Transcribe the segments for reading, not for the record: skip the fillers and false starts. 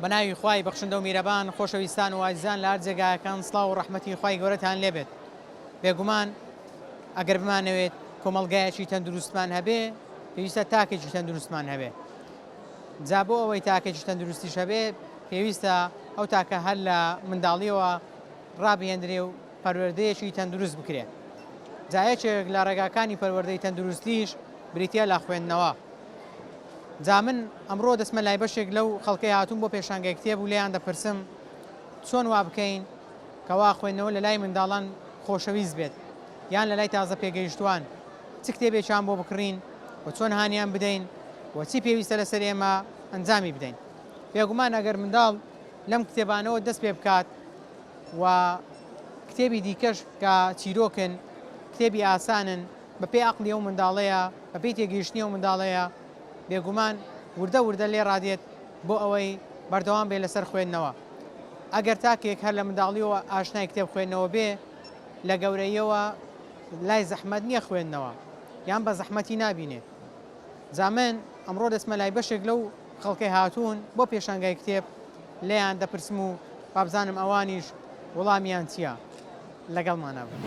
بەناوی خوای بەخشندە و میرەبان خۆشەویستان و ئازیزان لە هەر جێگایەکان سڵاو و ڕەحمەتی خوای گەورەتان لێبێت بێگومان ئەگەر بمانەوێت کۆمەڵگایەکی تەندروستمان هەبێ پێویستە تاکێکی تەندروستمان هەبێ جا بۆ ئەوەی تاکێکی تەندروستیش هەبێ پێویستە ئەو تاکە هەر لە منداڵیەوە ڕابهێندرێ و پەروەردەیەکی تەندروست بکرێ جا یەکێک لە ڕێگاکانی پەروەردەی تەندروستیش بریتیە لە خوێندنەوە جا من ئەمڕۆ دەچمە لای بەشێک لەو خەڵکەی هاتوون بۆ پێشانگای کتێب و لێیان دەپرسم چۆن وا بکەین کەوا خوێندنەوە لە لای منداڵان خۆشەویست بێت یان لە لای تازە پێگەیشتووان چ کتێبێکیان بۆ بکڕین و چۆن هانیان بدەین و چی پێویستە لەسەر ئێمە ئەنجامی بدەین. بێگومان ئەگەر منداڵ لەم کتێبانەوە دەست پێ بکات و کتێبی دیکەش کە چیرۆکن، کتێبی ئاسانن، بەپێی عەقڵی ئەو منداڵەیە، بەپێی تێگەیشتنی ئەو منداڵەیە، بێگومان وردە وردە لێ ڕادێت بۆ ئەوەی بەردەوام بێ لەسەر خوێندنەوە. ئەگەر تاکێک هەر لە منداڵیەوە ئاشنای کتێب خوێندنەوە بێ، لە گەورەییەوە لای زەحمەت نییە خوێندنەوە، یان بە زەحمەتی نابینێ. جا من ئەمڕۆ دەچمە لای بەشێک لەو خەڵکەی هاتوون بۆ پێشانگای کتێب، لێیان دەپرسم و وابزانم ئەوانیش وڵامیان چییە. لەگەڵمانا بن.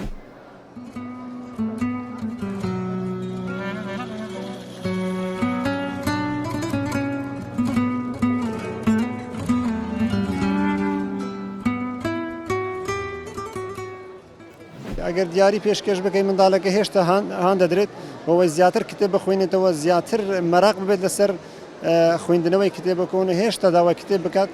ئەگەر دیاری پێشکەش بکەی منداڵەکە هێشتا هان دەدرێت بەوەی زیاتر کتێب بخوێنێتەوە زیاتر مەراق ببێت لەسەر خوێندنەوەی کتێبەکە و هێشتا داوای کتێب بکات.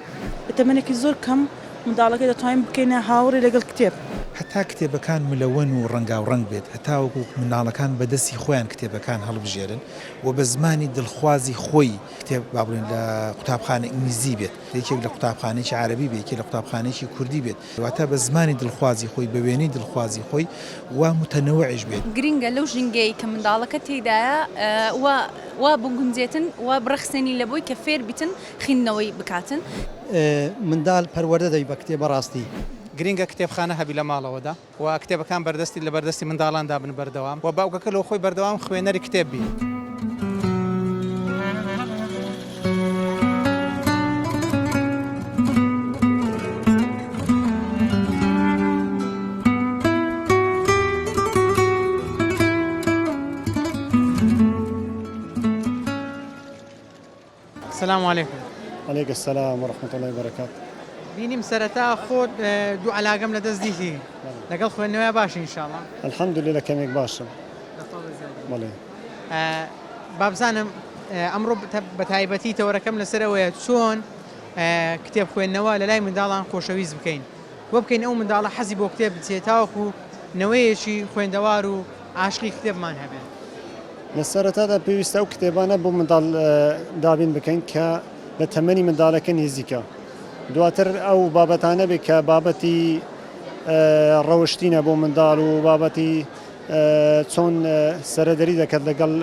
لە تەمەنێکی زۆر کەم منداڵەکە دەتوانین بکەینە هاوڕێ لەگەڵ کتێب. هەتا کتێبەکان ملەوەن و ڕەنگاوڕەنگ بێت، هەتاوەکو منداڵەکان بە دەستی خۆیان کتێبەکان هەڵبژێرن و بە زمانی دڵخوازی خۆی کتێب با بڵێن لە قوتابخانە ئینگلیزی بێت، یەکێک لە قوتابخانەیەکی عەرەبی بێت، یەکێک لە قوتابخانەیەکی کوردی بێت، واتە بە زمانی دڵخوازی خۆی، بە وێنەی دڵخوازی خۆی و موتەنەوعیش بێت. گرینگە لەو ژینگەیەی کە منداڵەکە تێیدایە وا وا بگونجێتن وا بڕەخسێنی لە بۆی کە فێر بیتن خیندنەوەی بکاتن. مندال پەروەردە دەبی بە کتێب بەڕاستی. گرینگە کتێبخانە هەبی لە ماڵەوەدا و کتێبەکان بەردەستی لە بەردەستی منداڵاندا بن بەردەوام و باوکەکە لۆ خۆی بەردەوام خوێنەری کتێب بی. سلام علیکم. علیک السلام و رحمة اللە و بەرەکات. بینیم سەرەتا خۆت دوو عەلاگەم لە دەست دیتی لەگەڵ خوێندنەوەیا باشی ان شاء اللە؟ الحمدللە کەمێک باشم. بەڵێ. بابزانم ئەمڕۆ بە تایبەتی تەوەرەکەم لەسەر ئەوەیە چۆن کتێب خوێندنەوە لە لای منداڵان خۆشەویست بکەین وە بکەین ئەو منداڵە حەزی بۆ کتێب بچێت تاوەکو نەوەیەکی خوێندەوار و عاشقی کتێبمان هەبێت. لە سەرەتادا پێویستە ئەو کتێبانە بۆ منداڵ دابین بکەین کە لە تەمەنی منداڵەکە نزیکە دواتر ئەو بابەتانە بێت کە بابەتی ڕەوشتینە بۆ منداڵ و بابەتی چۆن سەرەدەری دەکات لەگەڵ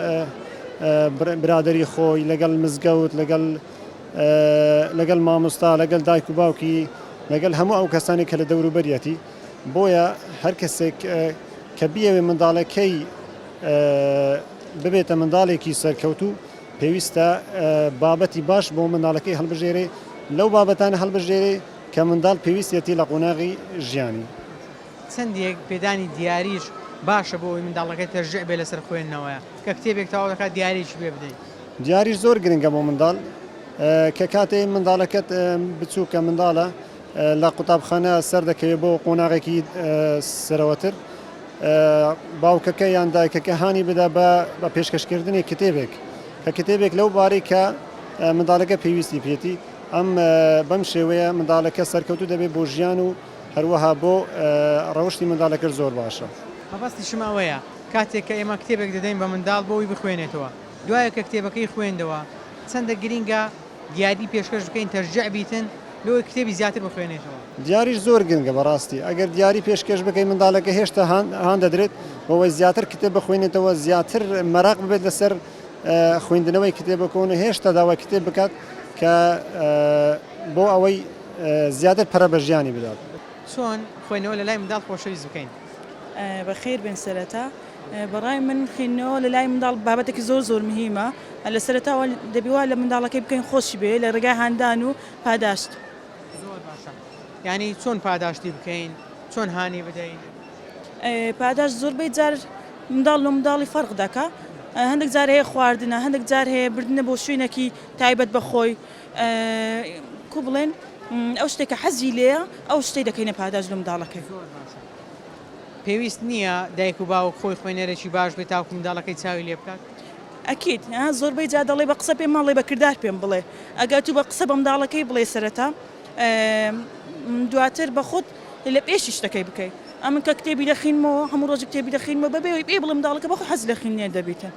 برادری خۆی لەگەڵ مزگەوت لەگەڵ لەگەڵ مامۆستا لەگەڵ دایک و باوکی لەگەڵ هەموو ئەو کەسانی کە لە دەوروبەریەتی بۆیە هەر کەسێک کە بیەوێ منداڵەکەی ببێتە منداڵێکی سەرکەوتوو پێویستە بابەتی باش بۆ منداڵەکەی هەڵبژێرێ لەو بابەتانە هەڵبژێرێ کە منداڵ پێویستیەتی لە قۆناغی ژیانی. چەندێک پێدانی دیاریش باشە بۆ ئەوەی منداڵەکەی تەشجیع بێت لەسەر خوێندنەوە کە کتێبێک تەواو دەکات دیاریەکی پێ بدەیت. دیاریش زۆر گرنگە بۆ منداڵ کە کاتێ منداڵەکەت بچووکە منداڵە لە قوتابخانە سەردەکەوێت بۆ قۆناغێکی سەرەوەتر باوکەکە یان دایکەکە هانی بدا بە پێشکەشکردنی کتێبێک کە کتێبێک لەو بارەی کە منداڵەکە پێویستی پێێتی ئەم بەم شێوەیە منداڵەکە سەرکەوتو دەبێت بۆ ژیان و هەروەها بۆ ڕەوشی منداڵەکەش زۆر باشە. مەبەستیشم ئەوەیە کاتێک کە ئێمە کتێبێک دەدەین بە منداڵ بۆ ئەوەی بخوێنێتەوە دوایە کە کتێبەکەی خوێندەوە چەندە گرینگە دیاری پێشکەش بکەین تەشجیع بیتن لۆی کتێبی زیاتر بخوێنێتەوە. دیاریش زۆر گرنگە بەڕاستی ئەگەر دیاری پێشکەش بکەی منداڵەکە هێشتا هان دەدرێت بەوەی زیاتر کتێب بخوێنێتەوە زیاتر مەراق ببێت لەسەر خوێندنەوەی کتێبەکە و هێشتا داوای کتێب بکات کە بۆ ئەوەی زیاتر پەرە بە ژیانی بدات. چۆن خوێندنەوە لەلای منداڵ خۆشەویست بکەین؟ بەخێر بێن سەرەتا. بەڕای من خوێندنەوە لە لای منداڵ بابەتێکی زۆر زۆر مهیمە لە سەرەتاوە دەبی وا لە منداڵەکەی بکەین خۆشی بێ لە ڕێگای هاندان و پاداشت. زۆر باشە یانی چۆن پاداشتی بکەین چۆن هانی بدەین؟ پاداشت زۆربەی جار منداڵ لۆ منداڵی فەرق دەکا هەندێک جار هەیە خواردنە هەندێک جار هەیە بردنە بۆ شوێنێکی تایبەت بە خۆی کو بڵێن ئەو شتێک کە حەزی لێیە ئەو شتەی دەکەینە پاداشت لۆ منداڵەکەی. زۆر باشە پێویست نییە دایک و باوک خۆی خوێنەرێکی باش بێت تاوەکو منداڵەکەی چاوی لێ بکات؟ ئەکید زۆربەی جار دەڵێ بە قسە پێم مەڵێ بە کردار پێم بڵێ ئەگەر تو بە قسە بە منداڵەکەی بڵێ سەرەتا دواتر بە خۆت لە پێشی شتەکەی بکەی ئەمن کە کتێبی دەخینمەوە هەموو ڕۆژ کتێبی دەخینمەوە بەبێ ئەوەی پێی بڵێم منداڵەکە بەخۆی حەزی لە خوێندنێ دەبیتن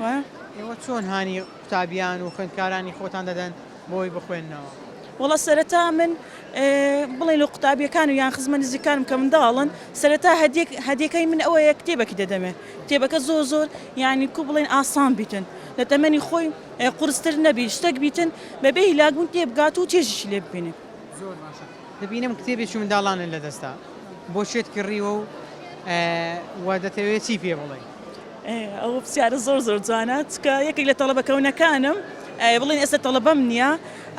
وایە. ئێوە چۆن هانی قوتابیان و خوێندکارانی خۆتان دەدەن بۆی بخوێننەوە؟ وەڵا سەرەتا من بڵێن لۆ قوتابیەکان و یان خزمە نزیکانم کە منداڵن سەرەتا هەدیەک هەدیەکەی من ئەوەیە کتێبەکی دەدەمێ کتێبەکە زۆر زۆر یانی کو بڵێن ئاسان بیتن لە تەمەنی خۆی قورستر نەبی شتەک بیتن بەبێ هیلاک بوون تێبگات و چێژیشی لێ ببینێ. زۆر باشە دەبینم کتێبێکی منداڵانت لەدەستە بۆ چێت کڕیوە و و دەتەوێت چی پێ بڵێی؟ ئەو پرسیارە زۆر زۆر جوانە چکە یەکێک لە تەڵەبە کەونەکانم بڵێن ئێستا تەڵەبەم نییە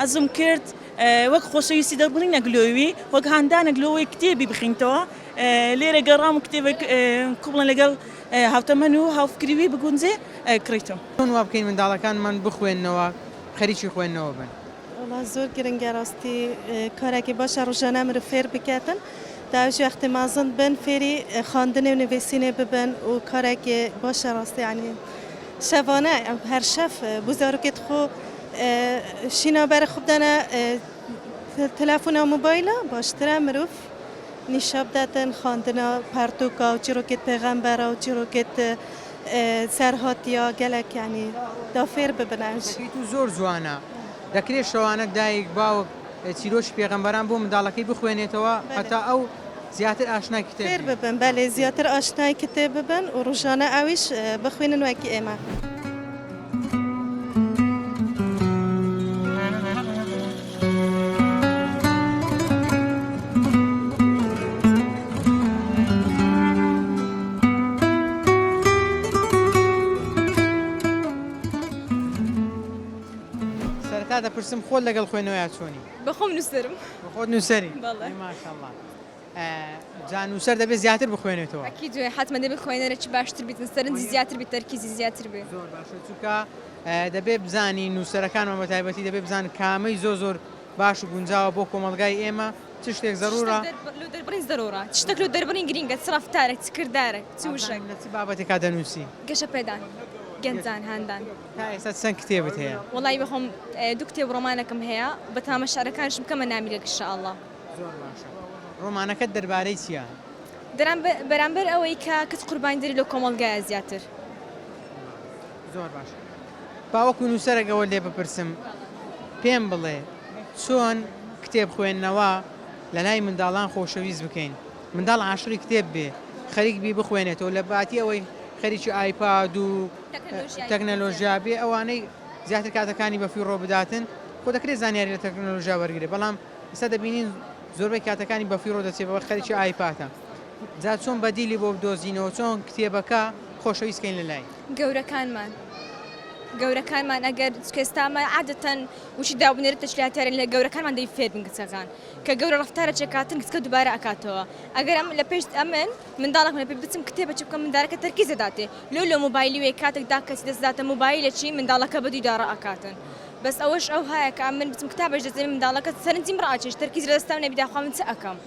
حەزم کرد وەک خۆشەویستی دەربڕینێک لۆوی وەک هاندانێک لۆوەی کتێبی بخینتەوە لێرە گەڕام و کتێبێک کو بڵێن لەگەڵ هاوتەمەن و هاوفکریوی بگونجێ کڕیتم. چۆن وا بکەین منداڵەکانمان بخوێننەوە خەریکی خوێندنەوە بن؟ وەڵا زۆر گرنگە ڕاستی کارێکی باشە ڕۆژانە مرۆڤ فێر بکاتن تا ئەوش وەختی مەزن بن فێری خواندنێ و نویسینێ ببن و کارێکی باشە ڕاستی یعنی شەوانە هەر شەف بۆ زارۆکێت خۆ شینا بەرە خۆ بدەنە تەلەفۆنە و مۆبایلە باشترە مرۆڤ نیشا بداتن خواندنە پەرتوکا و چیرۆکێت پێغەمبەرە و چیرۆکێت سەرهاتیا گەلەک یانی تا فێر ببن ئەوش. قسەکەی تو زۆر جوانە دەکرێت شەوانە دایک باوک چیرۆکی پێغەمبەران بۆ منداڵەکەی بخوێنێتەوە هەتا ئەو زیاتر ئاشنای کتێب فێر ببن بەلێ زیاتر ئاشنای کتێب ببن و ڕۆژانە ئەویش بخوێنن وەکی ئێمە. سەرەتا دەپرسم خۆت لەگەڵ خوێندنەوەیا چۆنی؟ بەخۆم نووسەرم. بەخۆت نووسەری؟ بەڵێ. ئەی ماشاءاللە. جا نووسەر دەبێت زیاتر بخوێنێتەوە. ئەکید وایە حەتمەن دەبێت خوێنەرێکی باشتر بیتن سەرنجی زیاتر بیت تەرکیزی زیاتر بێ. زۆر باشە چونکە دەبێت بزانین نووسەرەکانمان بە تایبەتی دەبێت بزانن کامەی زۆر زۆر باش و گونجاوە بۆ کۆمەڵگای ئێمە چ شتێک زەرورە. لۆ دەربڕین زەرورە چ شتێک لۆ دەربڕین گرینگە چ ڕەفتارێک چ کردارێک چ وشەک. لە چ بابەتێکا دەنووسی؟ گەشەپێدان گەنجان هاندان. تا ئێستا چەند کتێبت هەیە؟ وەڵایی بەخۆم دوو کتێب ڕۆمانێکم هەیە بەتامە شعرەکانیشم کەمە نامیلک ان شاء اللە. زۆر باشە ڕۆمانەکەت دەربارەی چییە؟ بەرامبەر ئەوەی کە کچ قوربانی دەری لە کۆمەڵگایە زیاتر. زۆر باشە با وەکو نووسەرێک ئەوە لێ بپرسم پێم بڵێ چۆن کتێب خوێندنەوە لە لای منداڵان خۆشەویست بکەین منداڵ عاشقی کتێب بێ خەریک بی بخوێنێتەوە لە باتی ئەوەی خەریکی ئایپاد و تەکنەلۆژیا بێ ئەوانەی زیاتر کاتەکانی بەفیڕۆ بداتن خۆ دەکرێت زانیاری لە تەکنەلۆژیا وەرگێ بەڵام ئێستا دەبینین زۆربەی کاتەکانی بەفیڕۆ دەچێت بەوەی خەریکی ئایپاتە جا چۆن بەدیلی بۆ بدۆزینەوە چۆن کتێبەکە خۆشەویست کەین لەلای. گەورەکانمان گەورەکانمان ئەگەر چونکە ئێستا ئەمە عادەتەن وشی دابونەریت تەشکیلاتیارین لە گەورەکانمان دەی فێر بن کچەکان کە گەورە ڕەفتارە چێکاتن کچکە دووبارە ئەکاتەوە ئەگەر ئەم لە پێش ئەمن منداڵێکم لە پێ بچم کتێبە چ بکەم مندارەکە تەرکیز دەداتێ لۆ لۆ مۆبایلی وێ کاتێک دا کەسی دەست داتە مۆبایلەکی منداڵەکە بەدوویدا ڕائەکاتن بەس ئەوەش ئەوهایە کە ئەمن بچم کتابەش دەست دەمی منداڵەکە سەرنجیم ڕائەچێش تەرکیز لە دەستام نەبی داخوا من چ ئەکەم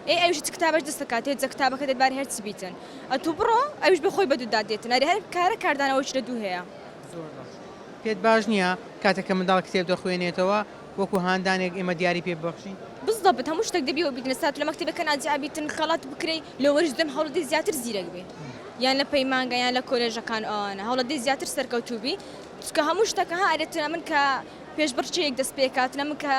ئێ ئەویش چ کتابەش دەست ئەکاتێ جا کتابەکە دەربارەی هەر چ بیتن ئەتوو بڕۆ ئەویش بە خۆی بەدوو دا دێتن ئەرێ هەر کارە کاردانەوەیش لە دوو هەیە. زۆر باش پێت باش نییە کاتێک کە منداڵ کتێب دەخوێنێتەوە وەکو هاندانێک ئێمە دیاری پێ ببەخشین؟ بزەبت هەموو شتێک دەبی وەبیتن ئێستا تۆ لە مەکتەبەکە ناجیع بیتن خەڵات بکرێی لۆ وەرزی دووەم هەوڵەدەی زیاتر زیرەک بی یان لە پەیمانگا یان لە کۆلێژەکان ئەوانە هەوڵەدەی زیاتر سەرکەوتوو بی چونکە هەموو شتەکە ها ئەرێ تەنە من کە پێشبڕکێیەک دەست پێکات تەنە من کە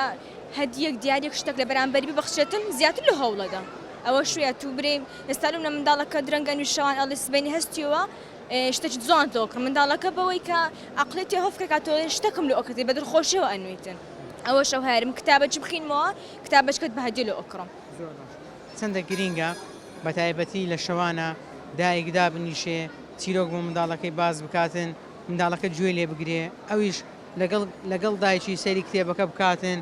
هەدیەک دیاریەک شتەک لە بەرامبەری ببەخشێتم زیاتر لۆ هەوڵەدەم ئەوە شوێ تو برێ ئێستا لۆ منە منداڵەکە درەنگە نوی شەوان ئەڵێ سبەینێ هەستیەوە شتەکی جوان لۆ کڕم منداڵەکە بەوەی کە عەقڵێتی هەفکەکاتەوە شتەکم لۆ ئەکردێ بە دڵخۆشیەوە ئەنویتن ئەوە شەو هەرم کتابەکی بخینمەوە کتابەچکەت بە هەدیە لۆ ئەکڕم. زۆر باش چەندە گرینگە بەتایبەتی لە شەوانە دایک دابنیشێ. چیرۆک بۆ منداڵەکەی باس بکاتن، منداڵەکە گوێی لێ بگرێ، ئەویش لەگەڵ لەگەڵ دایکی سەیری کتێبەکە بکاتن،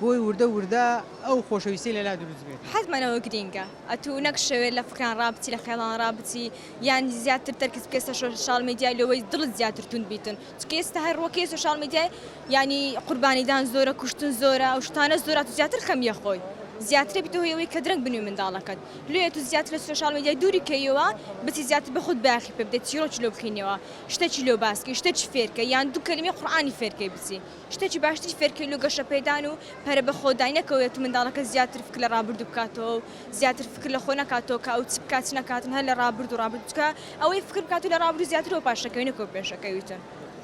بۆی وردە وردە ئەو خۆشەویستیەی لەلا دروست بێت. حەتمەن ئەوە گرینگە ئەتوو نەک شەوێ لە فکران ڕابچی لە خەیاڵان ڕابچی یان زیاتر تەرکیز بکەی سەر سۆشیال میدیای لەوەی دڵت زیاتر توند بیتن چونکە ئێستا هەر ڕووەکەی سۆشیال میدیای یانی قوربانیدان زۆرە کوشتن زۆرە ئەو شتانە زۆرە ئەتوو زیاتر خەم یەخۆی زیاتر بیتە هۆی ئەوەی کە درەنگ بنوی منداڵەکەت لۆیە تو زیاتر لە سۆشیال میدیای دووری کەیەوە بچی زیاتر بە خۆت بایەخی پێ بدەی چیرۆکی لۆ بخینیەوە شتەکی لۆ باس کەی شتەکی فێرکەی یان دوو کەلیمەی قورئانی فێرکەی بچی شتێکی باشتری فێرکەی لۆ گەشەپێدان و پەرە بە خۆدای نەکەوێت و منداڵەکە زیاتر فکر لە ڕابردوو بکاتەوە و زیاتر فکر لە خۆ نەکاتەوە کە ئەو چ بکات چ نەکاتن هەر لە ڕابردوو ڕابردوو چونکە ئەوەی فکر بکات و لە ڕابردوو زیاتر بۆ پاشەکەوی نەک بۆ پێشەکەویتن.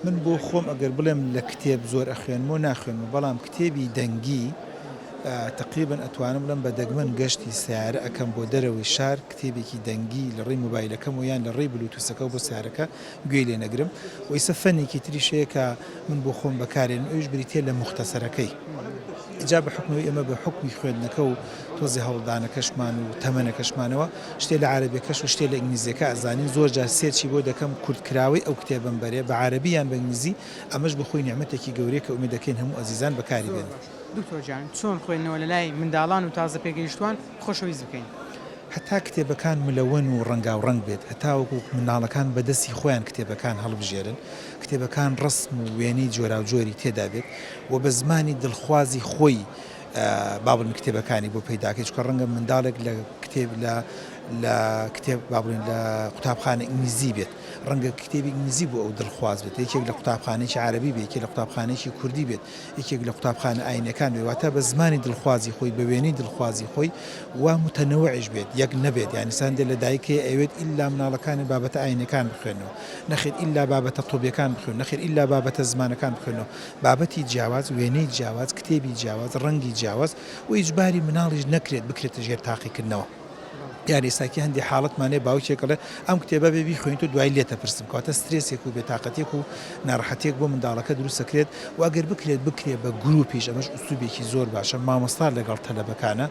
من بۆ خۆم ئەگەر بڵێم لە کتێب زۆر ئەخوێنمەوە ناخوێنمەوە بەڵام کتێبی دەنگی تەقریبەن ئەتوانم بڵێم بە دەگمەن گەشتی سەیارە ئەکەم بۆ دەرەوەی شار کتێبێکی دەنگی لە ڕێی مۆبایلەکەمەوە یان لە ڕێی بلوتوسەکەوە بۆ سەیارەکە گوێی لێ نەگرم و ئیسە فەنێکی تریش هەیە کە من بۆ خۆم بەکارێنم ئەویش بریتیە لە موختەسەرەکەی جا بە حوکمی ئێمە بە حوکمی خوێندنەکە و تۆزێ هەوڵدانەکەشمان و تەمەنەکەشمانەوە شتێ لە عەرەبیەکەش و شتێ لە ئینگلیزیەکە ئەزانین زۆر جار search ی بۆ دەکەم کورتکراوەی ئەو کتێبەم بەرێ بە عەرەبی یان بە ئینگلیزی ئەمەش بۆ خۆی نیعمەتێکی گەورەیە کە ئومێد دەکەین هەموو ئەزیزان بەکاری زۆر بێنن. باش دکتۆر گیان چۆن خوێندنەوە لەلای منداڵان و تازە پێگەیشتووان خۆشەویست بکەین؟ هەتا کتێبەکان ملەوەن و ڕەنگاوڕەنگ بێت، هەتاوەکو منداڵەکان بە دەستی خۆیان کتێبەکان هەڵبژێرن، کتێبەکان ڕەسم و وێنەی جۆراوجۆری تێدا بێت و بە زمانی دڵخوازی خۆی با بڵێین کتێبەکانی بۆ پەیداکەی، چونکە ڕەنگە منداڵێک لە کتێب لە لە کتێب با بڵێین لە قوتابخانە ئینگلیزی بێت، ڕەنگە کتێبی ئینگلیزی بۆ ئەو دڵخواز بێت، یەکێک لە قوتابخانەیەکی عەرەبی بێت، یەکێک لە قوتابخانەیەکی کوردی بێت، یەکێک لە قوتابخانە ئاینیەکان بێت، واتە بە زمانی دڵخوازی خۆی، بە وێنەی دڵخوازی خۆی و متەنەوعیش بێت، یەک نەبێت، یانی ساندێ لە دایک هەیە ئەیەوێت ئیلا مناڵەکانی بابەتە ئاینیەکان بخوێننەوە، نەخێر ئیلا بابەتە طبیەکان بخوێنن، نەخێر ئیلا بابەتە زمانەکان بخوێننەوە، بابەتی جیاواز، وێنەی جیاواز، کتێبی جیاواز، ڕەنگی جیاواز و ئیجباری مناڵیش نەکرێت بکرێتە ژێر تاقیکردنەوە. یان ئێستاکی هەندێ حاڵەتمان هەیە باوکێک ئەڵێ ئەم کتێبە بێ بیخوێنیت و دوایی لێت ئەپرسم کەواتە سترێسێک و بێتاقەتیەک و ناڕەحەتیەک بۆ منداڵەکە دروست ئەکرێت و ئەگەر بکرێت بکرێ بە گروپیش ئەمەش ئوسلوبێکی زۆر باشە مامۆستا لەگەڵ تەلەبەکانە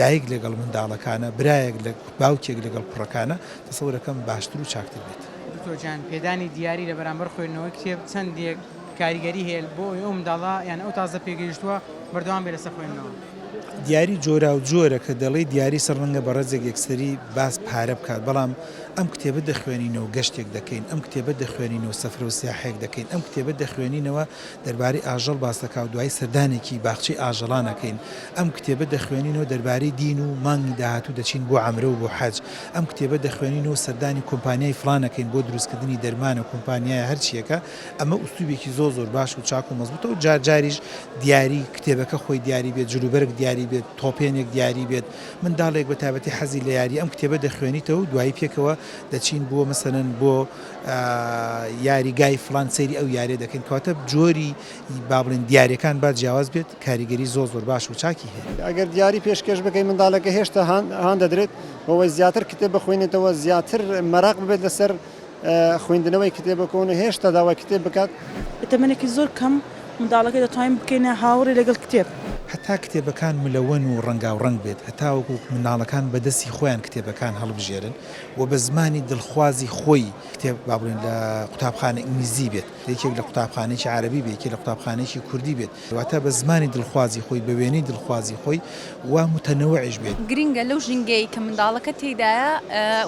دایک لەگەڵ منداڵەکانە برایەک لە باوکێک لەگەڵ کوڕەکانە تەسەورەکەم باشتر و چاکتر بێت. دکتۆر گیان پێدانی دیاری لە بەرامبەر خوێندنەوەی کتێب چەندێک کاریگەری هەیە بۆ ئەوەی ئەو منداڵە یان ئەو تازە پێگەیشتووە بەردەوام بێت لەسەر خوێندنەوە؟ دیاری جۆراو جۆرە کە دەڵێی دیاری سەر ڕەنگە بەڕێزێک یەکسەری باس پارە بکات بەڵام ئەم کتێبە دەخوێنینەوە گەشتێک دەکەین ئەم کتێبە دەخوێنینەوە سەفرە و سیاحێک دەکەین ئەم کتێبە دەخوێنینەوە دەربارەی ئاژەڵ باس دەکا و دوایی سەردانێکی باخچەی ئاژەڵان ئەکەین ئەم کتێبە دەخوێنینەوە دەربارەی دین و مانگی داهاتوو دەچین بۆ عەمرە و بۆ حەج ئەم کتێبە دەخوێنینەوە سەردانی کۆمپانیای فڵان ئەکەین بۆ دروستکردنی دەرمانە کۆمپانیایە هەرچیەکە ئەمە ئوسلوبێکی زۆر زۆر باش و چاک و مەزبوتە و جار جاریش دیاری کتێبەکە خۆی دیاری بێت، جلوبەرگ دیاری بێت، تۆپێنێک دیاری بێت، منداڵێک بە تایبەتی حەزی لە یارییە ئەم کتێبە دەخوێنیتەوە و دوایی پێکەوە دەچین بۆ مەسەلەن بۆ یاریگای فڵان سەیری ئەو یاریە دەکەین کەواتە جۆری با بڵێن دیاریەکان با جیاواز بێت کاریگەری زۆر زۆر باش و چاکی هەیە. ئەگەر دیاری پێشکێش بکەی منداڵەکە هێشتا هان دەدرێت بەوەی زیاتر کتێب بخوێنێتەوە زیاتر مەراق ببێت لەسەر خوێندنەوەی کتێبە کۆن و هێشتا داوای کتێب بکات. لە تەمەنێکی زۆر کەم منداڵەکە دەتوانین بکەینە هاوڕێ لەگەڵ کتێب. هەتا کتێبەکان ملەوەن و ڕەنگاوڕەنگ بێت، هەتاوەکو منداڵەکان بە دەستی خۆیان کتێبەکان هەڵبژێرن و بە زمانی دڵخوازی خۆی کتێب با بڵێین لە قوتابخانە ئینگلیزی بێت، یەکێک لە قوتابخانەیەکی عەرەبی بێت، یەکێک لە قوتابخانەیەکی کوردی بێت، واتە بە زمانی دڵخوازی خۆی، بە وێنەی دڵخوازی خۆی و متەنەوعیش بێت. گرینگە لەو ژینگەیەی کە منداڵەکە تێیدایە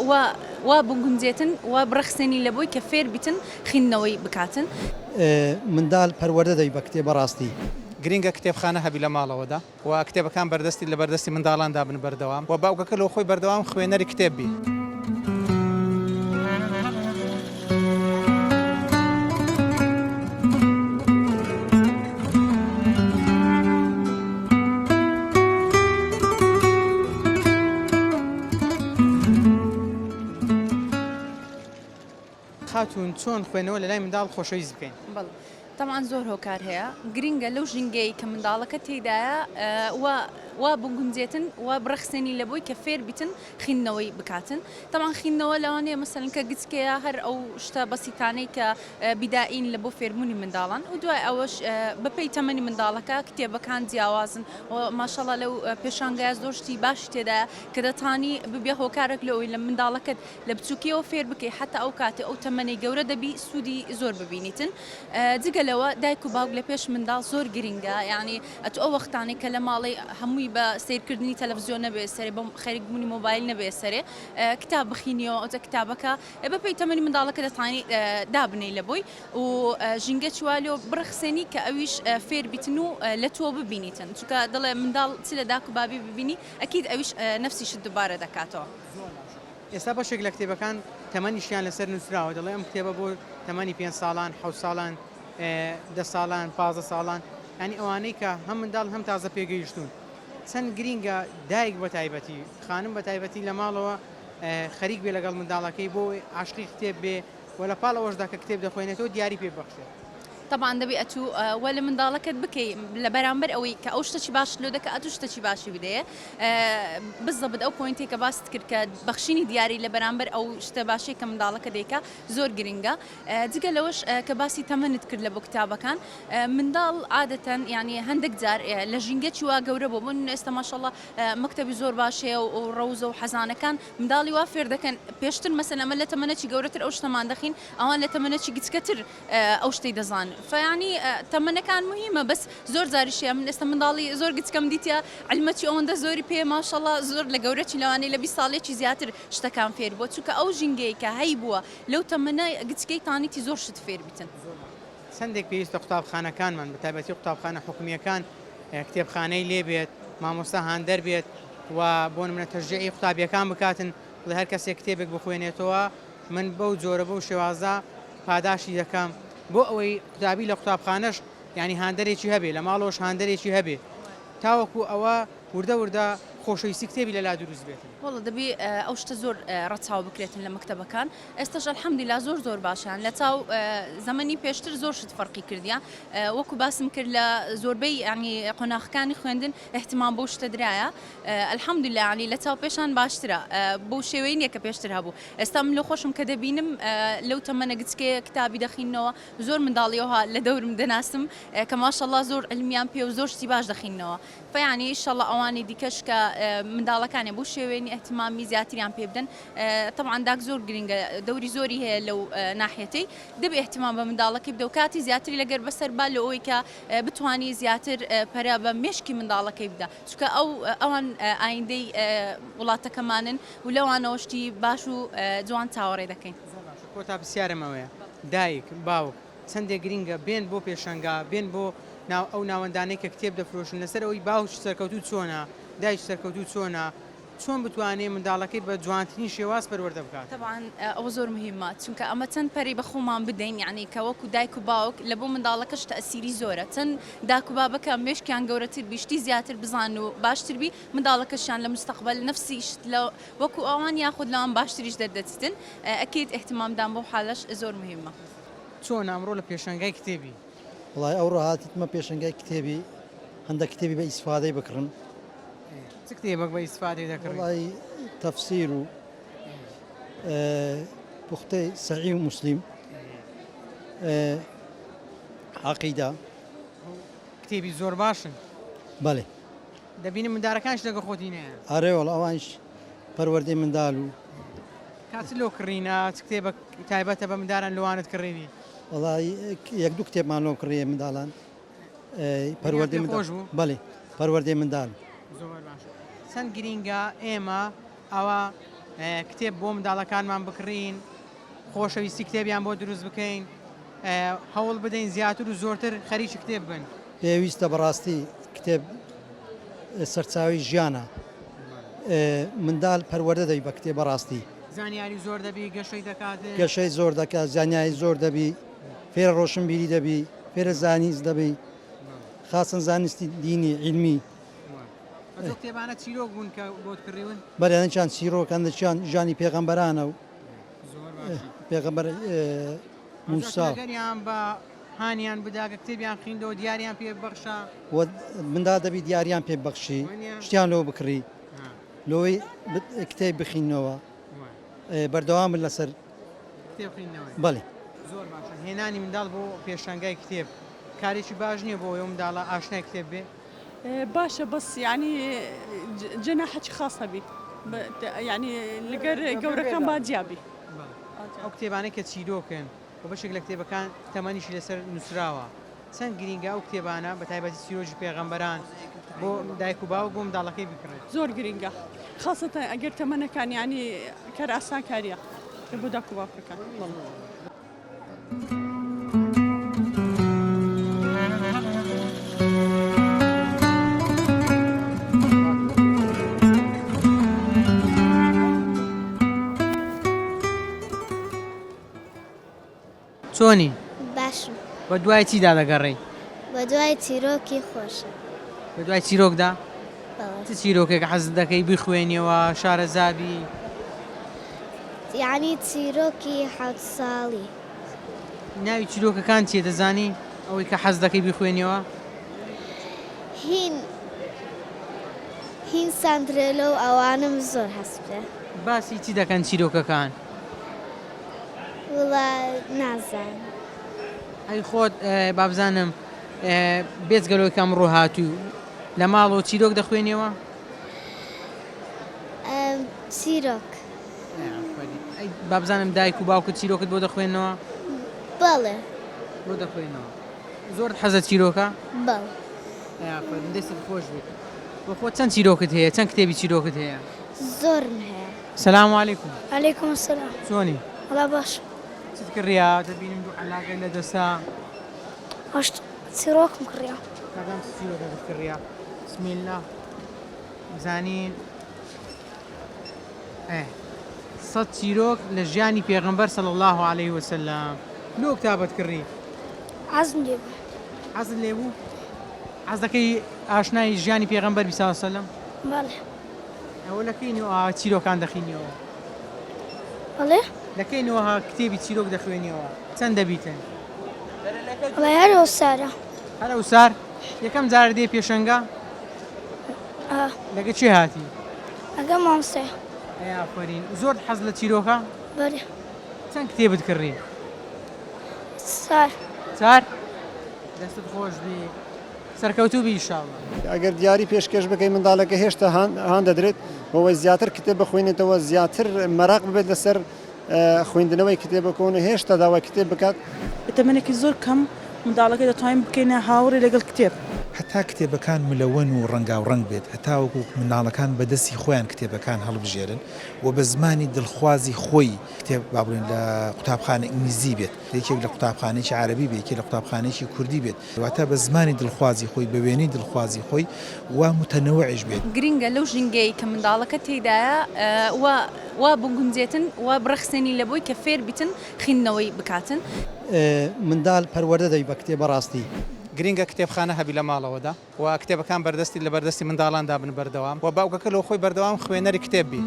وا وا بگونجێتن وا بڕەخسێنی لە بۆی کە فێر بیتن خیندنەوەی بکاتن. مندال پەروەردە دەبی بە کتێب بەڕاستی. گرینگە کتێبخانە هەبی لە ماڵەوەدا و کتێبەکان بەردەستی لە بەردەستی منداڵاندا بن بەردەوام و باوکەکە لۆ خۆی بەردەوام خوێنەری کتێب بی. خاتوون چۆن خوێندنەوە لەلای منداڵ خۆشەویست بکەین؟ بەڵێ تەبعەن زۆر هۆکار هەیە گرینگە لەو ژینگەیەی کە منداڵەکە تێیدایە وا. وا بگونجێتن وا بڕەخسێنی لە بۆی کە فێر بیتن خیندنەوەی بکاتن تەبعەن خیندنەوە لەوانەیە مەسەلەن کە گچکەیە هەر ئەو شتە بەسیتانەی کە بیدائین لە بۆ فێربوونی منداڵان و دوای ئەوەش بەپێی تەمەنی منداڵەکە کتێبەکان جیاوازن و ماشەڵا لەو پێشانگایە زۆر شتی باشی تێدایە کە دەتانی ببیە هۆکارێک لە ئەوی لە منداڵەکەت لە بچووکیەوە فێر بکەی حتا ئەو کاتێ ئەو تەمەنەی گەورە دەبی سوودی زۆر ببینیتن جگە لەوە دایک و باوک لە پێش منداڵ زۆر گرنگە یعنی ئەتو ئەو وەختانەی کە لە ماڵی هەمووی بە سەیرکردنی تەلەفزیۆن نەبێ سەرێ بە خەریک بوونی مۆبایل نەبێ سەرێ کتاب بخینیەوە ئەوجا کتابەکە بەپێی تەمەنی منداڵەکە دەتوانی دابنێی لە بۆی و ژینگە چوا لۆ بڕەخسێنی کە ئەویش فێر بیتن و لە تۆ ببینیتن چونکە دەڵێ منداڵ چ لە داک و بابی ببینی ئەکید ئەویش نەفسی شت دوبارە دەکاتەوە. زۆر باشە ئێستا بەشێک لە کتێبەکان تەمەنیشیان لەسەر نووسراوە دەڵێ ئەم کتێبە بۆ تەمەنی پێنج ساڵان حەوت ساڵان دە ساڵان 15 ساڵان ینی ئەوانەی کە هەم منداڵ هەم تازە پێگەیشتوون چەند گرینگە دایک بە تایبەتی خانم بە تایبەتی لە ماڵەوە خەریک بێ لەگەڵ منداڵەکەی بۆ عاشقی کتێب بێ و لە پاڵ ئەوەشدا کە کتێب دەخوێنێتەوە دیاری پێ ببەخشێت. تەبعەن دەبی ئەتوو وا لە منداڵەکەت بکەی لە بەرامبەر ئەوەی کە ئەو شتەکی باشت لۆ دەکا ئەتوو شتەکی باشی بدەیە بزەبت ئەو point ێک کە باست کرد کە بەخشینی دیاری لە بەرامبەر ئەو شتە باشەی کە منداڵەکە دەیکا زۆر گرنگە جگە لەوەش کە باسی تەمەنت کرد لە بۆ کتابەکان منداڵ عادەتەن یعنی هەندێک جار لە ژینگەکی وا گەورە بۆ بۆ ئێستا ماشەڵڵا مەکتەبی زۆر باش هەیە و ڕەوزە و حەزانەکان منداڵی وا فێر دەکەن پێشتر مەسەلەن ئەمە لە تەمەنەکی گەورەتر ئەو شتەمان دەخین ئەوان لە تەمەنەکی گچکەتر ئەو شتەی دەزان فیانی تەمەنەکان مهمە بەس زۆر جاریش هەیە من ئێستا منداڵی زۆر گچکەم دیتە علمەکی ئەوەندە زۆری پێ ماشەڵا زۆر لە گەورەچی لەوانەیە لە 20 ساڵێکی زیاتر شتەکان فێر بووە چونکە ئەو ژینگەیە کە هەی بووە لەو تەمەنە گچکەی تانیتی زۆر شت فێر بیتن. چەندێک پێویستە قوتابخانەکانمان بە تایبەتی قوتابخانە حکومییەکان کتێبخانەی لێ بێت، مامۆستا هاندەر بێت و بۆ نمونە تەشجیعی قوتابییەکان بکاتن بڵێ هەر کەسێک کتێبێک بخوێنێتەوە من بەو جۆرە بەو شێوازە پاداشتی دەکەم بۆ ئەوەی قوتابی لە قوتابخانەش یانی هاندەرێکی هەبێ لە ماڵەوەش هاندەرێکی هەبێ تاوەکو ئەوە وردە وردە خۆشەویستی کتێبی لەلا دروست بێتن. وەڵا دەبی ئەو شتە زۆر ڕەچاو بکرێتن لە مەکتەبەکان ئێستاش الحمدللە زۆر زۆر باشە لە چاو زەمەنی پێشتر زۆر شت فەرقی کردیە وەکو باسم کرد لە زۆربەی یانی قۆناغەکانی خوێندن اهتمام بەو شتە درایە الحمدللە یانی لە چاو پێشان باشترە بەو شێوەی نییە کە پێشتر هەبوو ئێستا من لۆ خۆشم کە دەبینم لەو تەمەنە گچکەیە کتابی دەخینەوە زۆر منداڵی ئەوها لە دەورم دەناسم کە ماشەڵا زۆر علمیان پێ و زۆر شتی باش دەخینەوە فیانی ئیشەڵا ئەوانی دیکەش کە منداڵەکانیان بەو شێوەیە ئیهتیمامی زیاتریان پێ بدەن تەبعەن داک زۆر گرنگە دەوری زۆری هەیە لەو ناحیەتەی دەبێ ئیهتیمام بە منداڵەکەی بدە و کاتی زیاتری لەگەر بەسەر با لە ئەوەی کە بتوانی زیاتر پەرە بە مێشکی منداڵەکەی بدە چونکە ئەو ئەوان ئایندەی وڵاتەکەمانن و لەوانەوە شتی باش و جوان چاوەڕێ دەکەین. زۆر باشە کۆتا پرسیارم ئەوەیە دایک باوک چەندێک گرینگە بێن بۆ پێشەنگا بێن بۆ ناو ئەو ناوەندانەی کە کتێب دەفرۆشن لەسەر ئەوەی باوکی سەرکەوتوو چۆنە دایکی سەرکەوتوو چۆنە چۆن بتوانێ منداڵەکەی بە جوانترین شێواز پەروەردە بکات. تەبعەن ئەوە زۆر مهمە چونکە ئەمە چەند پەرەی بە خۆمان بدەین یانی کە وەکو دایک و باوک لە بۆ منداڵەکەش تەئسیری زۆرە چەند داک و بابەکە مێشکیان گەورەتر بی شتی زیاتر بزانن و باشتر بی منداڵەکەشیان لە مستەقبەل نەفسی شت لە وەکو ئەوان یاخود لەوان باشتریش دەردەچیتن ئەکید ئیهتمام دان بەو حالەش زۆر مهمە. چۆنە ئەمڕۆ لە پێشەنگای کتێبی؟ وەڵای ئەوڕۆ هاتیتمە پێشەنگای کتێبی هەندە کتێبی بە ئیسفادەی بکڕم. چ کتێبەک بە ئیسفادەی دەکڕی؟ وەڵای تەفسیر و پوختەی سەحیح و موسلیم عەقیدە. کتێبی زۆر باشن. بەڵێ. دەبینم مندارەکانیش لەگەڵ خۆتی نەیە. ئەرێ وەڵا ئەوانیش پەروەردەی مندال و. کا چ لۆ کڕینە چ کتێبەک تایبەتە بە منداران لۆوانت کڕیوی؟ وەڵا یەک دوو کتێبمان لۆ کڕیە منداڵان پەروەردەی منداڵ خۆش بوو؟ بەڵێ پەروەردەی منداڵ. زۆر باشە چەند گرینگە ئێمە ئەوە کتێب بۆ منداڵەکانمان بکڕین خۆشەویستی کتێبیان بۆ دروست بکەین هەوڵ بدەین زیاتر و زۆرتر خەریکی کتێب بن. پێویستە بەڕاستی کتێب سەرچاوەی ژیانە مندال پەروەردە دەبی بە کتێب بەڕاستی. زانیاری زۆر دەبی گەشەی دەکات. گەشەی زۆر دەکات زانیاری زۆر دەبی فێرە ڕۆشنبیری دەبی فێرە زانیست دەبی خاصن زانستی دینی عیلمی. ئەو کتێبانە چیرۆک بوون کە بۆت کڕیون؟ بەلێ هەندێکیان چیرۆک هەندێکیان ژیانی پێغەمبەرانە و پێغەمبەر موسا. لەگەریان بە. هانیان بدا کە کتێبیان خیندەوە دیاریان پێ ببەخشە. وە منداڵ دەبی دیاریان پێ ببەخشی شتیان لۆ بکڕی لۆی کتێب بخینەوە بەردەوام بن لەسەر کتێب خوێندنەوەی. بەڵێ. زۆر باشە هێنانی منداڵ بۆ پێشانگای کتێب کارێکی باش نییە بۆ ئەوەی ئەو منداڵە ئاشنای کتێب بێ؟ باشە بەس یانی جەناحەکی خاص هەبی یانی لەگەر گەورەکان با جیا بی. ئەو کتێبانەی کە چیرۆکن و بەشێک لە کتێبەکان تەمەنیشی لەسەر نووسراوە چەند گرینگە ئەو کتێبانە بە تایبەتی چیرۆکی پێغەمبەران بۆ دایک و باوک بۆ منداڵەکەی بکڕێت؟ زۆر گرینگە خاسەتەن ئەگەر تەمەنەکان یانی کار ئاسانکاریە بۆ داک و باوکەکان. چۆنی؟ باشم. بە دوای چیدا دەگەڕێی؟ بە دوای چیرۆکی خۆشە. بە دوای چیرۆکدا؟ بەڵێ. چ چیرۆکێک حەز دەکەی بیخوێنیەوە، شارەزا بی؟ یەعنی چیرۆکی حەوت ساڵی. ناوی چیرۆکەکان چییە دەزانی؟ ئەوەی کە حەز دەکەی بیخوێنیەوە؟ هین هین ساندرێلۆ و ئەوانەم زۆر حەز پێ. باسی چی دەکەن چیرۆکەکان؟ وڵا نازانم. ئەی خۆت بابزانم بێجگە لەوەی کە ئەمڕۆ هاتووی لە ماڵەوە چیرۆک دەخوێنیەوە؟ چیرۆک. ئەی بابزانم دایک و باوکت چیرۆکت بۆ دەخوێنەوە؟ بەڵێ. بۆ دەخوێنەوە. زۆرت حەزە چیرۆکە؟ بەڵێ. ئافەرین دەستت خۆش بێت. بۆ خۆت چەند چیرۆکت هەیە؟ چەند کتێبی چیرۆکت هەیە؟ زۆرم هەیە. سلام علیکم. علیکم السلام. چۆنی؟ وەڵا باشم. چت کڕیا؟ دەبینم دوو عەلاگە لە دەسا. هەشت چیرۆکم کڕیا. کاکام چ چیرۆکەکت کڕیا؟ بسم اللە بزانین ئێ سەد چیرۆک لە ژیانی پێغەمبەر صلی اللە علیه وسلم لۆ کتابت کڕی؟ حەزم لێ بوو. حەزت لێ بوو؟ حەز دەکەی ئاشنای ژیانی پێغەمبەر بی صلی اللە علیه وسلم؟ بەڵێ. ئەوە لە کەی نوآ چیرۆکان دەخینیەوە؟ بەڵێ؟ لە کەی نوآ کتێبی چیرۆک دەخوێنیەوە؟ چەند دەبیتن؟ وەڵای هەر ئەوسارە. هەر ئەوسار؟ یەکەم جار دێی پێشەنگا؟ ئا. لەگە کێ هاتی؟ لەگەڵ مامۆستای. ئەی ئافەرین. زۆرت حەز لە چیرۆکە؟ بەلێ. چەند کتێبت کڕی؟ چار. چار؟ دەستت خۆش بی. سەرکەوتوو بی ئیشاڵڵا. ئەگەر دیاری پێشکێش بکەی منداڵەکە هێشتا هان دەدرێت بەوەی زیاتر کتێب بخوێنێتەوە زیاتر مەراق ببێت لەسەر خوێندنەوەی کتێبەکە و هێشتا داوای کتێب بکات. لە تەمەنێکی زۆر کەم منداڵەکە دەتوانین بکەینە هاوڕێ لەگەڵ کتێب. هەتا کتێبەکان ملەوەن و ڕەنگاوڕەنگ بێت هەتاوەکو منداڵەکان بە دەستی خۆیان کتێبەکان هەڵبژێرن و بە زمانی دڵخوازی خۆی کتێب با بڵێن لە قوتابخانە ئینگلیزی بێت یەکێک لە قوتابخانەیەکی عەرەبی بێت یەکێک لە قوتابخانەیەکی کوردی بێت واتە بە زمانی دڵخوازی خۆی بە وێنەی دڵخوازی خۆی و متەنەوعیش بێت. گرینگە لەو ژینگەیەی کە منداڵەکە تێیدایە وا وا بگونجێتن وا بڕەخسێنی لە بۆی کە فێر بیتن خیندنەوەی بکاتن. مندال پەروەردە دەبی بە کتێب بەڕاستی. گرینگە کتێبخانە هەبی لە ماڵەوەدا و کتێبەکان بەردەستی لە بەردەستی منداڵاندا بن بەردەوام و باوکەکە لۆ خۆی بەردەوام خوێنەری کتێب بی.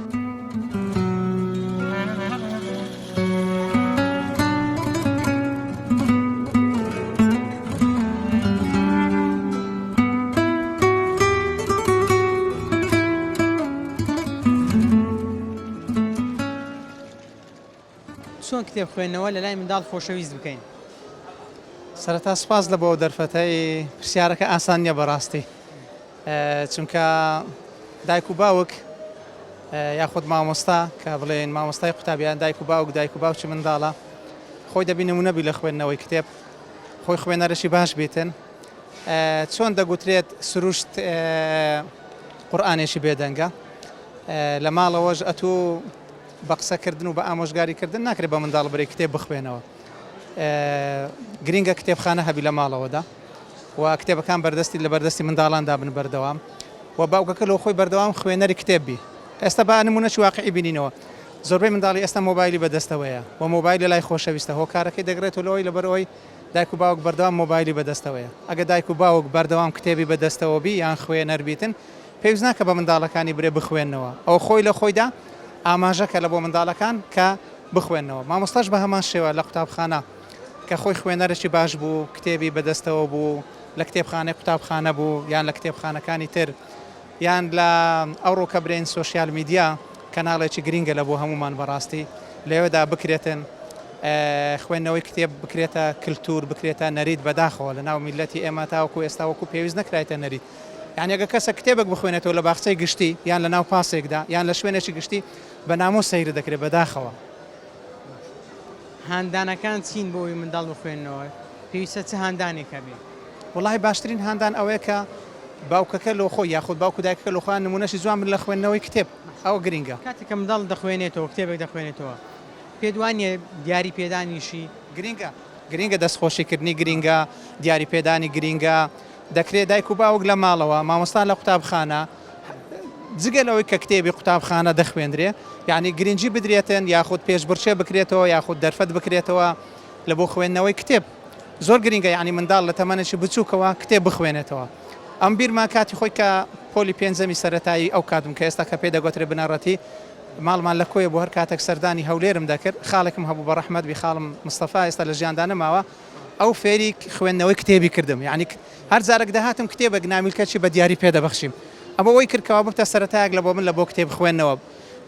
چۆن کتێب خوێندنەوە لەلای منداڵ خۆشەویست بکەین؟ سەرەتا سوپاس لە بۆ ئەو دەرفەتەی پرسیارەکە ئاسان نییە بەڕاستی چونکە دایک و باوک یاخود مامۆستا کە بڵێن مامۆستای قوتابیان دایک و باوک دایک و باوکی منداڵە خۆی دەبی نمونە بی لە خوێندنەوەی کتێب خۆی خوێنەرەشی باش بیتن چۆن دەگوترێت سروشت قورآانێکی بێدەنگە لە ماڵەوەش ئەتوو بە قسەکردن و بە ئامۆژگاری کردن ناکرێت بە منداڵ برێ کتێب بخوێنەوە گرینگە کتێبخانە هەبی لە ماڵەوەدا و کتێبەکان بەردەستی لە بەردەستی منداڵاندا بن بەردەوام و باوکەکە لۆ خۆی بەردەوام خوێنەری کتێب بی ئێستا با نمونەی واقعی بینینەوە زۆربەی منداڵی ئێستا مۆبایلی بەدەستەوەیە و مۆبایل لە لای خۆشەویستە هۆکارەکەی دەگرێتەوە لەوەی لەبەرئەوەی دایک و باوک بەردەوام مۆبایلی بەدەستەوەیە ئەگە دایک و باوک بەردەوام کتێبی بەدەستەوە بی یان خوێنەر بیتن پێویست ناکە بە منداڵەکانی برێ بخوێننەوە ئەوە خۆی لە خۆیدا ئاماژەکە لە بۆ منداڵەکان کە بخوێننەوە مامۆستاش بە هەمان شێوە لە قوتابخانە. کە خۆی خوێنەرێکی باش بوو، کتێبی بەدەستەوە بوو، لە کتێبخانەی قوتابخانە بوو یان لە کتێبخانەکانی تر یان لە ئەوڕۆ کە برێین social media کەناڵێکی گرینگە لە بۆ هەموومان بەڕاستی لەوێدا بکرێتن خوێندنەوەی کتێب بکرێتە کلتور بکرێتە نەریت بەداخەوە لە ناو میللەتی ئێمە تاوەکو ئێستا وەکو پێویست نەکرایتە نەریت یانی ئەگەر کەسە کتێبێک بخوێنێتەوە لە باخچەی گشتی یان لە ناو پاسێکدا یان لە شوێنێکی گشتی بە نامۆ سەیر دەکرێت بەداخەوە. هاندانەکان چین بۆ ئەوەی منداڵ بخوێننەوە؟ پێویستە چ هاندانێک هەبێ؟ وەڵاهی باشترین هاندان ئەوەیە کە باوکەکە لۆ خۆی یاخود باوک و دایکەکە لۆ خۆیان نموونەشی جوان بن لە خوێندنەوەی کتێب ئەوە گرینگە. کاتێک کە منداڵ دەخوێنێتەوە کتێبێک دەخوێنێتەوە پێت وا نییە دیاری پێدانیشی؟ گرینگە گرینگە دەستخۆشی کردنی گرینگە دیاری پێدانی گرینگە دەکرێ دایک و باوک لە ماڵەوە مامۆستا لە قوتابخانە جگە لەوەی کە کتێبی قوتابخانە دەخوێندرێ یعنی گرنگی بدرێتن یاخود پێشبڕکێ بکرێتەوە یاخود دەرفەت بکرێتەوە لە بۆ خوێندنەوەی کتێب زۆر گرنگە یعنی منداڵ لە تەمەنێکی بچووکەوە کتێب بخوێنێتەوە ئەم بیرمە کاتی خۆی کە پۆلی پێنجەمی سەرەتایی ئەو کاتم کە ئێستا کە پێ دەگوترێ بنەڕەتی ماڵمان لە کۆیە بۆ هەر کاتێک سەردانی هەولێرم دەکرد خاڵێکم هەبوو بە ڕەحمەت بی خاڵم مستەفا ئێستا لە ژیاندا نەماوە ئەو فێری خوێندنەوەی کتێبی کردم یعنی هەر جارێک دەهاتم کتێبێک نامیلکەچی بە دیاری پێ دەبەخشیم ئەمە وەی کرد کەوا ببتە سەرەتایەک لە بۆ من لە بۆ کتێب خوێندنەوە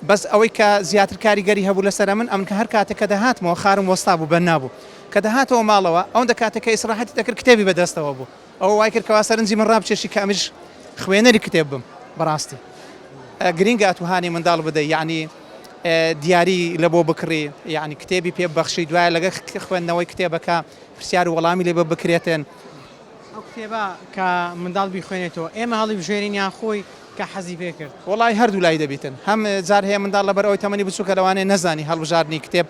بەس ئەوەی کە زیاتر کاریگەری هەبوو لەسەر من ئەمن کە هەر کاتێک کە دەهاتمەوە خارم وەستا بوو بەننا بوو کە دەهاتەوە ماڵەوە ئەوەندە کاتێک کە ئیسراحەتی دەکرد کتێبی بەدەستەوە بوو ئەوە وای کرد کەوا سەرنجی من ڕابکێشی کە ئەمیش خوێنەری کتێب بم بەڕاستی گرینگە ئەتوو هانی منداڵ بدەی یعنی دیاری لە بۆ بکڕی یعنی کتێبی پێ بەخشی دوایە لەگە خوێندنەوەی کتێبەکە پرسیار و وەڵامی لێ بکرێتن. ئەو کتێبە کە منداڵ بیخوێنێتەوە ئێمە هەڵیبژێرین یان خۆی کە حەزی پێ کرد؟ وەڵای هەردوو لای دەبیتن هەم جار هەیە منداڵ لەبەر ئەوەی تەمەنی بچووکە لەوانەیە نەزانی هەڵبژاردنی کتێب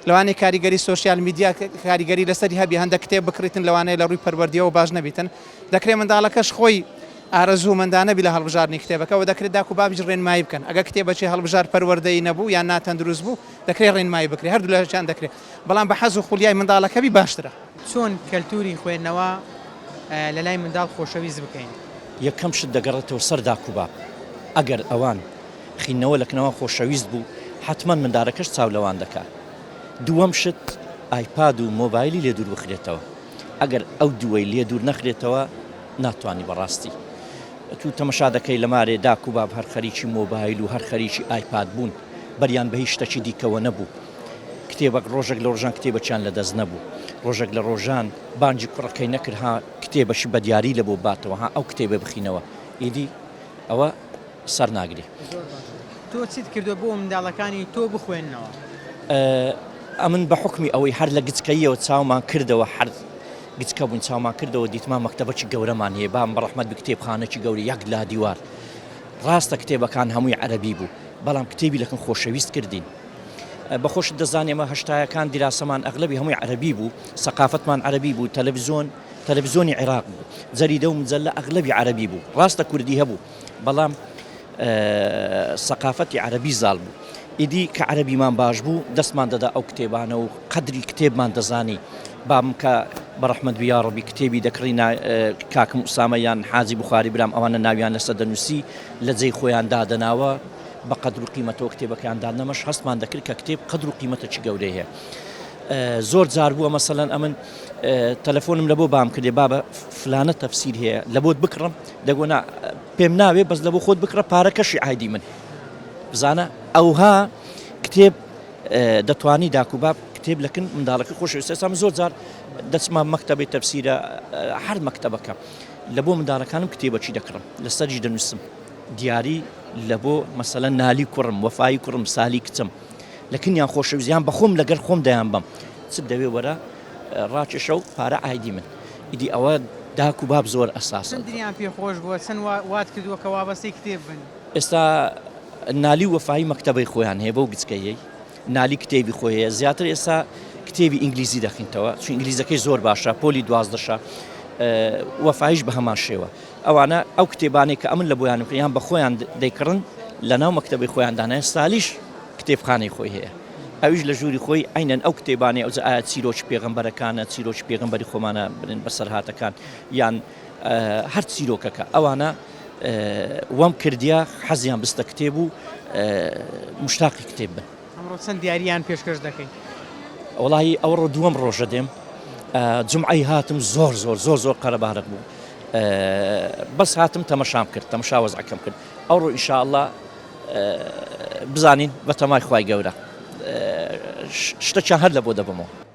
لەوانەیە کاریگەری social media کاریگەری لەسەری هەبی هەندە کتێب بکڕیتن لەوانەیە لە ڕووی پەروەردیەوە باش نەبیتن دەکرێت منداڵەکەش خۆی ئارەزوومەندانە بی لە هەڵبژاردنی کتێبەکە و دەکرێت داک و بابیش ڕێنمایی بکەن ئەگەر کتێبەکی هەڵبژارد پەروەردەیی نەبوو یان ناتەندروست بوو دەکرێت ڕێنمایی بکرێت هەردوو لایان دەکرێت بەڵام بە حەز و خولیای منداڵەکە بی باشترە. چۆن کەلتوری خوێندنەوە لە لای منداڵ خۆشەویست بکەین؟ یەکەم شت دەگەڕێتەوە سەر داک و باب، ئەگەر ئەوان خیندنەوە لە کنەوان خۆشەویست بوو، حەتمەن مندارەکەش چاو لەوان دەکا. دووەم شت ئایپاد و مۆبایلی لێ دوور بخرێتەوە، ئەگەر ئەو دووەی لێ دوور نەخرێتەوە ناتوانی بەڕاستی. ئەتوو تەمەشا دەکەی لە مارێ داک و باب هەر خەریکی مۆبایل و هەر خەریکی ئایپاد بوون، بەریان بە هیچ شتەکی دیکەوە نەبوو. کتێبەک ڕۆژێک لە ڕۆژان کتێبەکیان لە دەست نەبوو ڕۆژێک لە ڕۆژان بانگی کوڕەکەی نەکرد ها کتێبەکی بە دیاری لە بۆ باتەوە ها ئەو کتێبە بخینەوە ئیدی ئەوە سەر ناگری. زۆر باشە تۆ چیت کردوە بۆ منداڵەکانی تۆ بخوێننەوە؟ ئەمن بە حوکمی ئەوەی هەر لە گچکەییەوە چاومان کردەوە هەر گچکە بووین چاومان کردەوە دیتمان مەکتەبەکی گەورەمان هەیە بام بە ڕەحمەت بی کتێبخانەکی گەورە یەک لا دیوار ڕاستە کتێبەکان هەمووی عەرەبی بوو بەڵام کتێبی لەکن خۆشەویست کردین بە خۆشت دەزانی ئێمە هەشتایەکان دیراسەمان ئەغلەبی هەمووی عەرەبی بوو، سەقافەتمان عەرەبی بوو، تەلەفزیۆن تەلەفزیۆنی عێراق بوو، جەریدە و مجەلە ئەغلەبی عەرەبی بوو، ڕاستە کوردی هەبوو بەڵام سەقافەتی عەرەبی زاڵ بوو. ئیدی کە عەرەبیمان باش بوو دەستمان دەدا ئەو کتێبانە و قەدری کتێبمان دەزانی. بابم کە بە ڕەحمەت بی یاڕەبی کتێبی دەکڕی کاکم ئوسامە یان حاجی بوخاری برام ئەوانە ناویان لەسەر دەنووسی لە جێی خۆیان دادەناوە. بە قەدر و قیمەتەوە کتێبەکەیان دادنەمەش هەستمان دەکرد کە کتێب قەدر و قیمەتەکی گەورەی هەیە زۆر جار بووە مەسەلەن ئەمن تەلەفۆنم لە بۆ بام کردێ بابە فلانە تەفسیر هەیە لە بۆت بکڕم دەگۆ نا پێم ناوێ بەس لە بۆ خۆت بکڕە پارەکەشی ئایدی من بزانە ئەوها کتێب دەتوانی داک و باب کتێب لەکن منداڵەکە خۆشەویست ئێستا من زۆر جار دەچمە مەکتەبەی تەفسیرە هەر مەکتەبەکە لە بۆ منداڵەکانم کتێبەکی دەکڕم لەسەریش دەنووسم دیاری لە بۆ مەسەلەن نالی کوڕم، وەفایی کوڕم، سالی کچم لە کنیان خۆشەویست یان بە خۆم لەگەر خۆم دەیان بەم چت دەوێ وەرە ڕاکێشە و پارە ئایدی من ئیدی ئەوە داک و باب زۆر ئەساسە. چەند دریان پێ خۆش بووە چەند وات کردووە کە وابەستەی کتێب بن؟ ئێستا نالی و وەفایی مەکتەبەی خۆیان هەیە بەو گچکەیەی نالی کتێبی خۆی هەیە زیاتر ئێستا کتێبی ئینگلیزی دەخینتەوە چون ئینگلیزەکەی زۆر باشە پۆلی دوازدەشە وەفایش بە هەمان شێوە ئەوانە ئەو کتێبانەی کە ئەمن لە بۆیان بکڕم یان بە خۆیان دەیکڕن لە ناو مەکتەبەی خۆیان دانایە سالیش کتێبخانەی خۆی هەیە ئەویش لە ژووری خۆی عینەن ئەو کتێبانەی ئەوجا ئایا چیرۆکی پێغەمبەرەکانە چیرۆکی پێغەمبەری خۆمانە بڵێن بەسەرهاتەکان یان هەر چیرۆکەکە ئەوانە وەم کردیا حەزیان بستە کتێب و مشتاقی کتێب بن. ئەمڕۆ چەند دیاریان پێشکەش دەکەی؟ وەڵاهی ئەوڕۆ دووەم ڕۆژە دێم. جومعەی هاتم زۆر زۆر زۆر زۆر قەرەباڵغ بوو بەس هاتم تەمەشام کرد تەمەشا وەزعەکەم کرد ئەوڕۆ ئیشاءاللە بزانین بەتەمای خوای گەورە شتەکیان هەر لە بۆ دەبمەوە.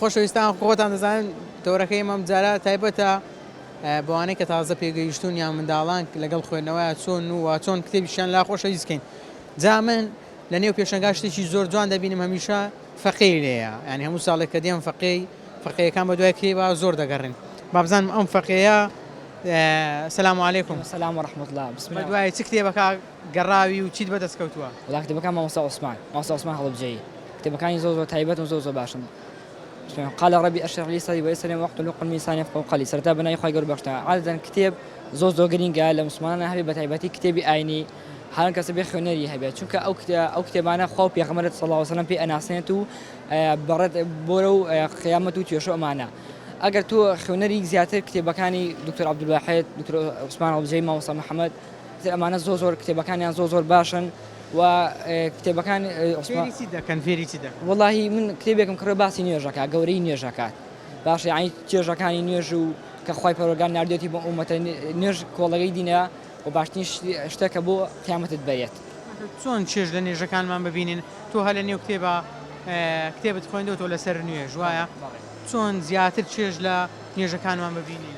خۆشەویستان خۆتان دەزانن تەوەرەکەی ئێمە ئەمجارە تایبەتە بەوانەی کە تازە پێگەیشتوون یان منداڵان لەگەڵ خوێندنەوەیان چۆن و چۆن کتێبیشیان لا خۆشەویست کەین جا من لە نێو پێشەنگا شتێکی زۆر جوان دەبینم هەمیشە فەقێی لێیە یانی هەموو ساڵێک کە دێم فەقێی فەقێیەکان بە دوای کتێبا زۆر دەگەڕێن با بزانم ئەم فەقێیە سلام علیکم سلام و رحمة الله بسم الله بە دوای چ کتێبەکە گەڕاوی و چیت بەدەست کەوتووە؟ وەڵا کتێبەکان مامۆستا عوسمان مامۆستا عوسمان هەڵەبجەیی کتێبەکانی زۆر زۆر تایبەتن و زۆر زۆر باشن قال ربي اشرح لي صدري ويسر لي واحلل عقدة من لساني يفقهوا قولي سەرەتا بە ناوی خوای گەورە بەخشتە عادەتەن کتێب زۆر زۆر گرینگە لە موسڵمانان هەبێ بە تایبەتی کتێبی ئاینی هەر کەسە بێ خوێنەری هەبێت چونکە ئەو ئەو کتێبانە خوا و پێغەمبەرت صلی الله علیه وسلم پێ ئەناسێنێت و بەڕێت بۆرە و قیامەت و توێشە ئەمانە ئەگەر تۆ خوێنەری زیاتر کتێبەکانی دکتۆر عەبدولواحید دکتۆر عوسمان هەڵەبجەیی مامۆستا محەممەد تر ئەمانە زۆر زۆر کتێبەکانیان زۆر زۆر باشن و کتێبەکان فێری چی دەکەن فێری چی دەکەن وەڵاهی من کتێبێکم کڕێ باسی نوێژەکە گەورەی نوێژەکات باشە یانی چێژەکانی نوێژ و کە خوای پەروەردگار ناردێتی بۆ ئومەتە نوێژ کۆڵەگەی دینە و باشترین شتە کە بۆ قیامەتت بەرێت. چۆن چێژ لە نوێژەکانمان ببینین؟ تۆ هەر لە نێو کتێبا کتێبت خوێندۆتەوە لەسەر نوێژ وایە؟ چۆن زیاتر چێژ لە نوێژەکانمان ببینین؟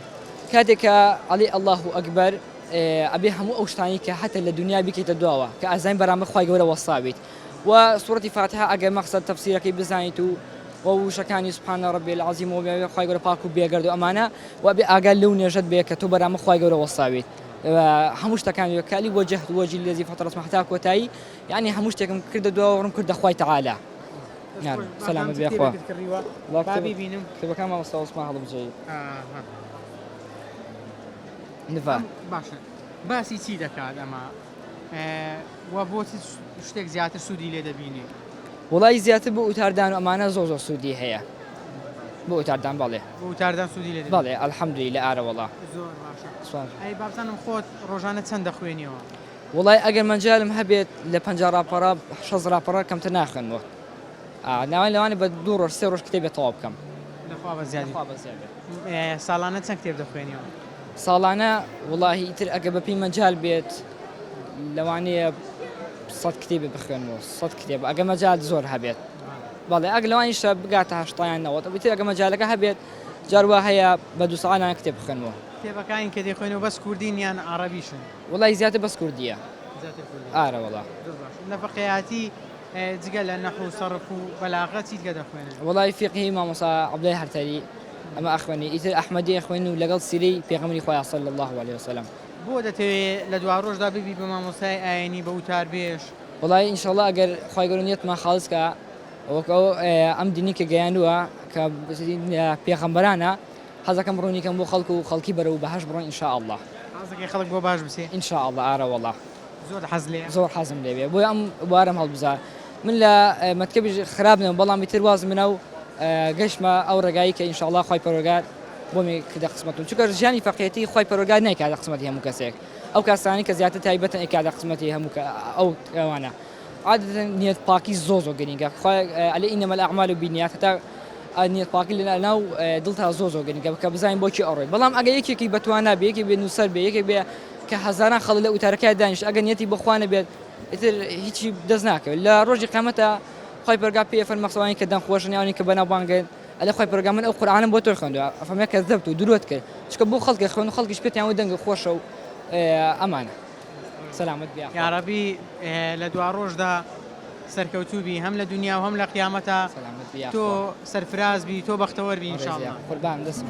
کاتێک کە ئەڵێی اللە اکبر ئەبێ هەموو ئەو شتانەی کە هەتە لە دونیا بیکەیتە دواوە کە ئەزانی بەرامبەر خوای گەورە وەستاویت و سورەتی فاتحە ئەگەر مەقسەد تەفسیرەکەی بزانیت و و وشەکانی سبحان ربی العظیم و بێ خوای گەورە پاک و بێگەرد و ئەمانە و ئەبێ ئاگا لەو نوێژەت بێ کە تۆ بەرامبەر خوای گەورە وەستاویت هەموو شتەکان کالی وجهت وجهی للذی فطر السماوات هەتا کۆتایی یعنی هەموو شتێکم کردە دواوە ڕووم کردە خوای تەعالا سەلامەت بێ خوا با بیبینم کتێبەکان مامۆستا عوسمان هەڵەبجەیی نڤا باشە باسی چی دەکات ئەمە و بۆ چ شتێک زیاتر سوودی لێ دەبینی؟ وڵی زیاتر بۆ وتاردان و ئەمانە زۆر زۆر سوودی هەیە بۆ وتاردان بەڵێ بۆ وتاردان سوودی لێ بەڵێ الحمدللە ئارە وەڵا زۆر باشە ئەی بابزانم خۆت ڕۆژانە چەند دەخوێنیەوە؟ وڵی ئەگەر مەجالم هەبێت لە 50 ڕاپەڕە 60 ڕاپەڕە کەمتر ناخوێنمەوە ناوان لەوانە بە دوو ڕۆژ سێ ڕۆژ کتێبێ تەواو بکەم لەخوا بەزیادی ساڵانە چەند کتێب دەخوێنیەوە؟ ساڵانە وڵاهی ئیتر ئەگە بەپێی مەجال بێت لەوانەیە سەد کتێبێ بخوێنمەوە سەد کتێب ئەگە مەجال زۆر هەبێت بەڵێ ئەگ لەوانیشە بگاتە هەشتایان نەوەت ئیتر ئەگە مەجالەکە هەبێت جار وا هەیە بە دوو سەعاتان کتێب بخوێنمەوە. کتێبەکانی کە دەیخوێنەوە بەس کوردین یان عەڕەبیشن؟ وەڵاهی زیاتر بەس کوردییە. زیاتر کوردیە. ئارە وەڵا. زۆر باشە. لە فقیهاتی جگە لە نەحو و سەڕف و بەلاغە چیت کە دەخوێنن؟ وەڵای فیقهی مامۆستا عەبدوڵای هەرتەری ئەمە ئەخوێنی ئیتر ئەحمەدی ئەخوێنن و لەگەڵ سیرەی پێغەمبەری خوایە صلی اللە علیە وسلم. بۆ دەتەوێ لە دواڕۆژدا ببی بە مامۆستای ئاینی بە وتاربێژ؟ وەڵای ان شاء اللە ئەگەر خوای گەورە نیەتمان خاڵس کا وەک ئەو ئەم دینی کە گەیاندووە کە پێغەمبەرانە حەزەکەم ڕوونی کەم بۆ خەڵک و خەڵکی بەرەو بەهەشت بڕۆن ان شاء اللە. حەزەکەی خەڵک بۆ باش بچێ؟ ان شاء اللە ئارە وەڵا. زۆر حەز لێیە؟ زۆر حەزم لێ بێ بۆیە ئەم بوارەم هەڵبژارد من لە مەکتەبیش خراپ نەبووم بەڵام ئیتر وازم هێنا و گەشتمە ئەو ڕێگایی کە ئینشاڵڵا خوای پەروەردگار بۆمی کردە قسمەت و چونکە ژیانی فەقێتی خوای پەروەردگار نایکاتە قسمەتی هەموو کەسێک ئەو کەسانەی کە زیاتر تایبەتن ئەیکاتە قسمەتی هەموو ئەو ئەوانە عادەتەن نیەت پاکی زۆر زۆر گرنگە خوای ئەلێ انما الاعمال بالنیات هەتا نیەت پاکی لە ناو دڵتا زۆر زۆر گرنگە کە بزانین بۆ کی ئەڕۆی بەڵام ئەگەر یەکێکی بەتوانا بێ یەکێک بێ نووسەر بێ یەکێک بێ کە هەزاران خەڵک لە وتارەکەیا دانیشت ئەگەر نیەتی بۆ خوا نەبێت ئیتر هیچی دەست ناکەوێت لە ڕۆژی قیامەتا خوای پەروەردگار پێی ئەفەرمێ ئەوانەی کە دەنگ خۆشن ئەوانەی کە بەناوبانگن ئەلێ خوای پەروەردگار من ئەو قورئانەم بۆ تۆ خوێندووە ئەفەرمێ کەزەبت و درۆت کرد چونکە بۆ خەڵکێ خوێند و خەڵکیش پێتیان وت دەنگت خۆشە و ئەمانە سەلامەت بی یاخوا. یاڕەبی لە دواڕۆژدا سەرکەوتوو بی هەم لە دونیا و هەم لە قیامەتا سەلامەت بی یاخوا. تۆ سەرفراز بی تۆ بەختەوەر بی ان شاء اللە. قوربان دەستم.